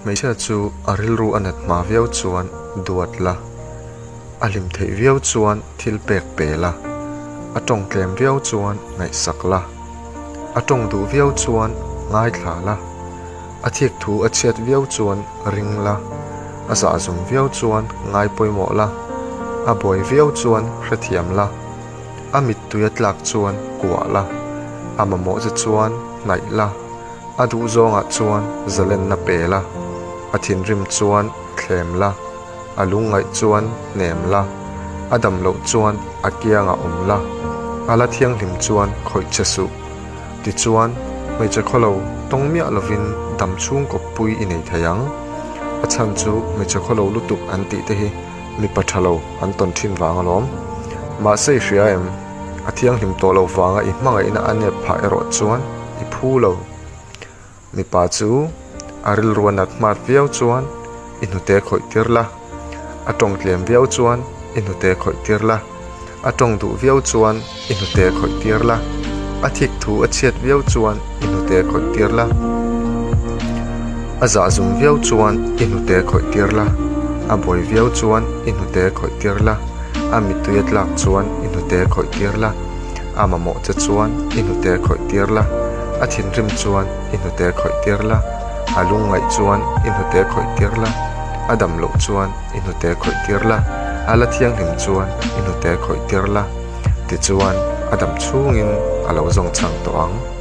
Hmeichhia chu a rilru a nat hma viau chuan duat la, a hlim theih viau chuan thil pek pe la, a tawng tlem viau chuan ngaihsak la, a tawng duh viau chuan ngaithla la, a thik thu a chhiat viau chuan ring la, a zahzum viau chuan ngai pawimawh la, a buai viau chuan hrethiam la, a mittui a tlak chuan kuah la, a mamawh che chuan hnaih la. A duh zawngah chuan zalenna pe la, a thinrim chuan thlem la, a lungngaih chuan hnem la, a dam loh chuan a kiangah awm la, a la thianghlim chuan khawih che suh. Tichuan, hmeichhe khawlo tawng miah lovin dam chhung kawppui i nei thei ang. A chhan chu hmeichhe khawlo lutuk an tih te hi mipa tha lo an tawn thin vang alawm. Mahse i hria em? A thianghlim tawh lo vanga i hmangaihna a nep phah erawh chuan i phu lo. Mipa chu a rilru a nat hmat viau chuan i hnute khawih tir la, a tawng tlem viau chuan i hnute khawih tir la, a tawng duh viau chuan i hnute khawih tir la, a thik thu a chhiat viau chuan i hnute khawih tir la, a zahzum viau chuan i hnute khawih tir la, a buai viau chuan i hnute khawih tir la. A mittui a tlak chuan i hnute khawih tir la, a mamawh che chuan i hnute khawih tir la, a thinrim chuan i hnute khawih tir la, a lungngaih chuan i hnute khawih tir la, a dam loh chuan i hnute khawih tir la, a la thianghlim chuan i hnute khawih tir la, tichuan a dam chhungin a lo zawng chhang tawh ang.